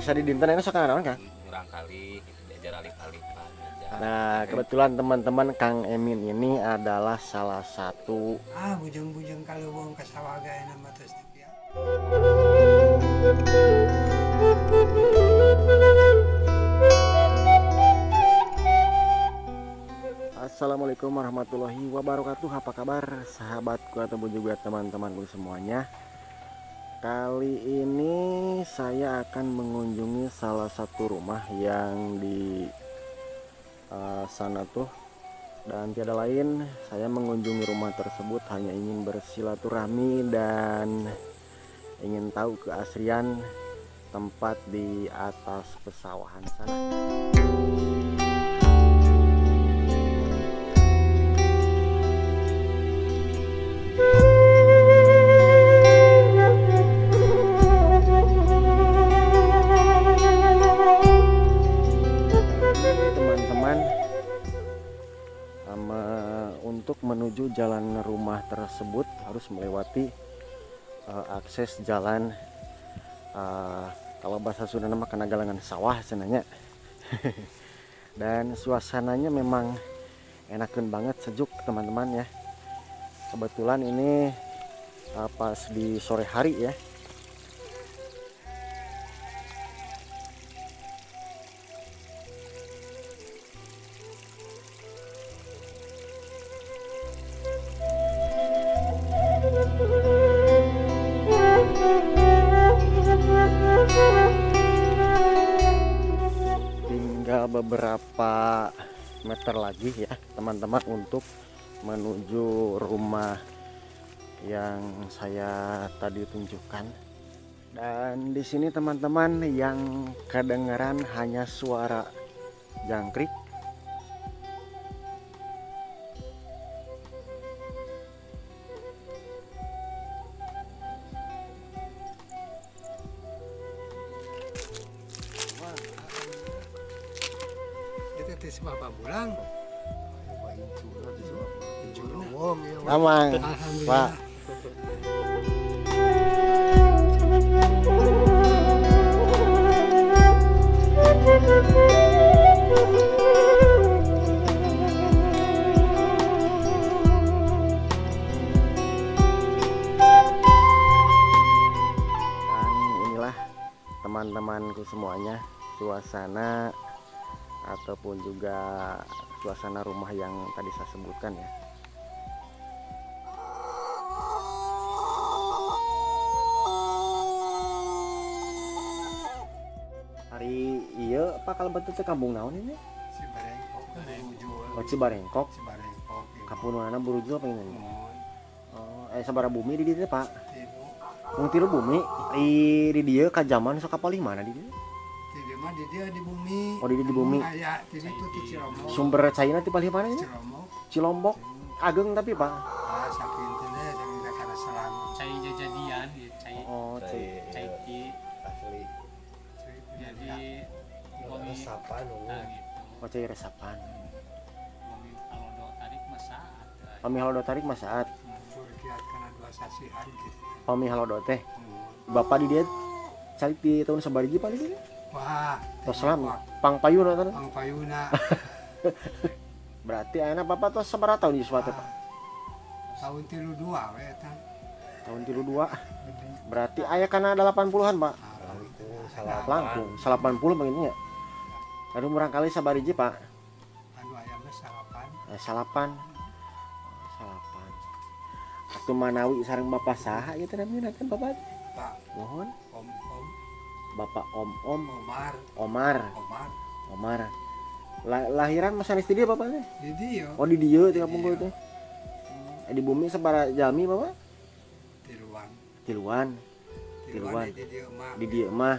Di dinten ini sok naon, Kang? Kurang kali gitu, diajar alif-alifan. Nah, kebetulan teman-teman Kang Emin ini adalah salah satu bujeng-bujeng kaleuweung ka sawah ge mah tos teu. Assalamualaikum warahmatullahi wabarakatuh. Apa kabar sahabatku ataupun juga teman-temanku semuanya? Kali ini saya akan mengunjungi salah satu rumah yang di sana tuh, dan tiada lain saya mengunjungi rumah tersebut hanya ingin bersilaturahmi dan ingin tahu keasrian tempat di atas pesawahan sana. Untuk menuju jalan rumah tersebut harus melewati akses jalan, kalau bahasa Sunda nama kena galangan sawah senanya. Dan suasananya memang enakan banget, sejuk teman-teman ya. Kebetulan ini pas di sore hari ya. Tinggal beberapa meter lagi ya teman-teman untuk menuju rumah yang saya tadi tunjukkan. Dan di sini teman-teman yang kedengeran hanya suara jangkrik. Amang, Pak. Dan inilah teman-temanku semuanya, suasana ataupun juga suasana rumah yang tadi saya sebutkan ya. Hari iya Pak, kalau betul teh kampung naon ini? Cibarengkok. Oh, Cibarengkok. Cibarengkok. Kampung mana Burujul apa ini? Oh, sabaraha bumi di dieu Pak? Tilu. Mung tilu bumi. Di dieu ka zaman sok kapalih mana di dieu? Di dieu mah di dieu di bumi. Oh, di dieu di bumi. Aya di ditu di Cilombok. Sumber caina ti palih mana ini? Cilombok. Cilombok. Ageng tapi Pak. Ah, sakinten teh sakinten kana selang. Cai jajadian gitu, cai. Oh, cai. Cai ti asli. Jadi resapan, nah, gitu. Oh, cai resapan. Pami halodo tarik masaat. Pami halodo tarik masaat. Kiat kana dua sasihan gitu. Pami halodo teh. Bapak di dieu calik di tahun sabariji paling ini? Wah, tos lama. Pangpayuna teh. Pangpayuna. Berarti ayeuna bapak tos sabaraha tahun yuswa teh, Pak? Tahun 32 we eta. Tahun 32. Berarti aya kana 80-an, Pak. Langkung 80 begini ya. Aduh, murang kali sabariji, Pak. Anu ayamnya salapan. Salapan. Salapan. Atuh manawi sareng bapak saha ieu teh namina teh bapak? Pak. Mohon. Om Om. Bapak Om Om. Omar. Omar. Omar. Omar. Lahiran masa di dieu bapaknya? Di dieu. Oh, di dieu teh kampung teh. Di bumi sabaraha jalmi Bapak? Tiluan. Tiluan. Tiluan. Di dieu mah. Di dieu mah.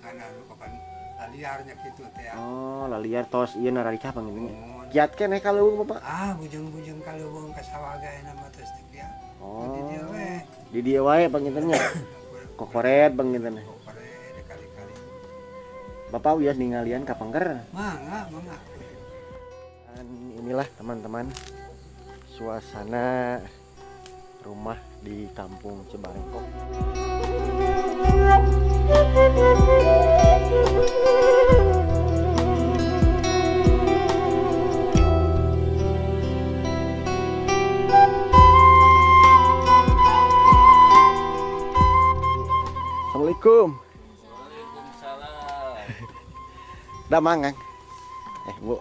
Kana anu kapan laliarnya kitu teh. Oh, laliar tos ieu nararikah panginten. Kiat keneh ka leuweung Bapak? Ah, bujeng-bujeng ka leuweung ka sawah ge ayeuna mah tos teu kiat. Oh. Di dieu we. Di dieu wae panginten nya. Kokoret panginten. Kokoret kali-kali. Bapak wios ningalian ka pangker? Mangga, mangga. Dan inilah teman-teman suasana rumah di Kampung Cibarengkok. Assalamualaikum. Waalaikumsalam. Damang, Kang. Bu.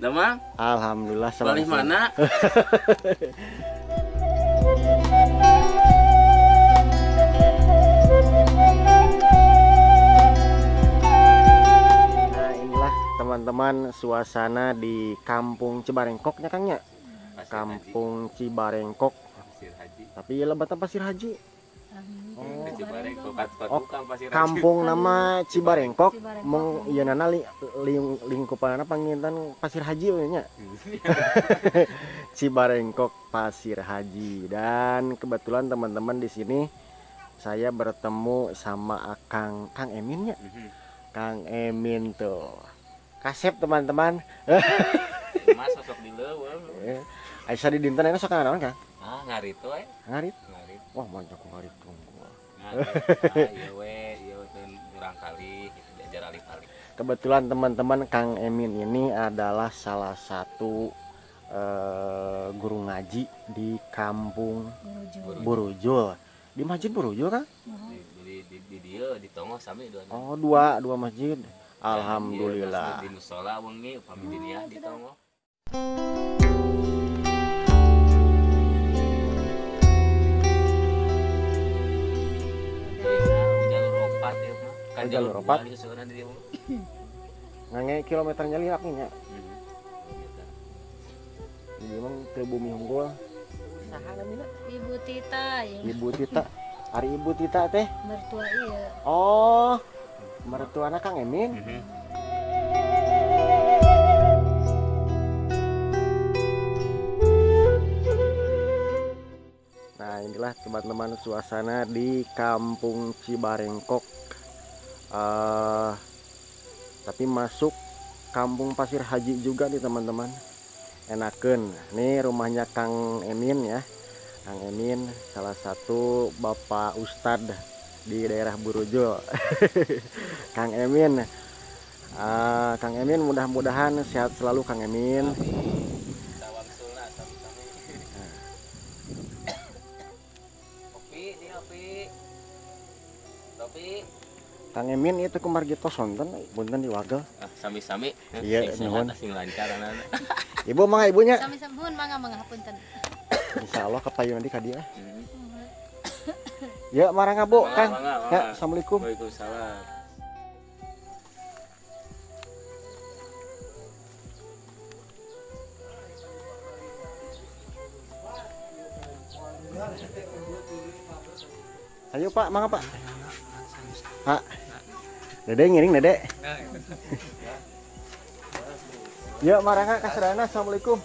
Damang? Alhamdulillah. Balik mana? Nah, inilah teman-teman suasana di Kampung Cibarengkok nya Kang nya. Kampung Cibarengkok. Pasir Haji. Tapi ya lebatan Pasir Haji. Oh. Oh, kampung nama Cibarengkok, mung ieu nana lingkupanana panginten Pasir Haji we nya. Cibarengkok Pasir Haji. Dan kebetulan teman-teman di sini saya bertemu sama Akang Kang Emin nya. Kang Emin tuh. Kasep teman-teman. Mas sosok di leuweung. Aisyah di dinten ayeuna sok naon Kang? Ah, ngarit we. Ngarit? Ngarit. Wah, mantap ngarit tunggu. Nah, ieu we, ieu teh urang kali gitu diajar alif-alif. Kebetulan teman-teman Kang Emin ini adalah salah satu guru ngaji di Kampung Burujul. Di Masjid Burujul kan? Di dieu di Tongoh sami dua. Oh, dua masjid. Alhamdulillah. Di musala wengi upami di dieu di Tongoh. Kan jalur opat. Ngange kilometernya lilak nya. Jadi emang teu bumi unggul. Saha namina? Ibu Tita ya. Ibu Tita. Ari Ibu Tita teh? Mertua ieu. Oh, mertuana Kang Emin. Nah, inilah teman-teman suasana di Kampung Cibarengkok. Tapi masuk Kampung Pasir Haji juga nih teman-teman. Enakeun. Nih rumahnya Kang Emin ya. Kang Emin salah satu bapak ustad di daerah Burujul. Kang Emin. Kang Emin mudah-mudahan sehat selalu Kang Emin. Kang Emin itu kumargi tos sonten punten diwagel. Ah, sami-sami. Iya, nuhun. Sing lancar anak. Ibu mangga ibunya. Sami-sami nuhun mangga mangga hapunten. Insyaallah kapayun nanti ka dieu. Ya marangga Bu, Kang. Ya, assalamualaikum. Waalaikumsalam. Ayo Pak, mangga Pak. Pak. Dede ngiring Dede. Ya marangga kasadayana, assalamualaikum.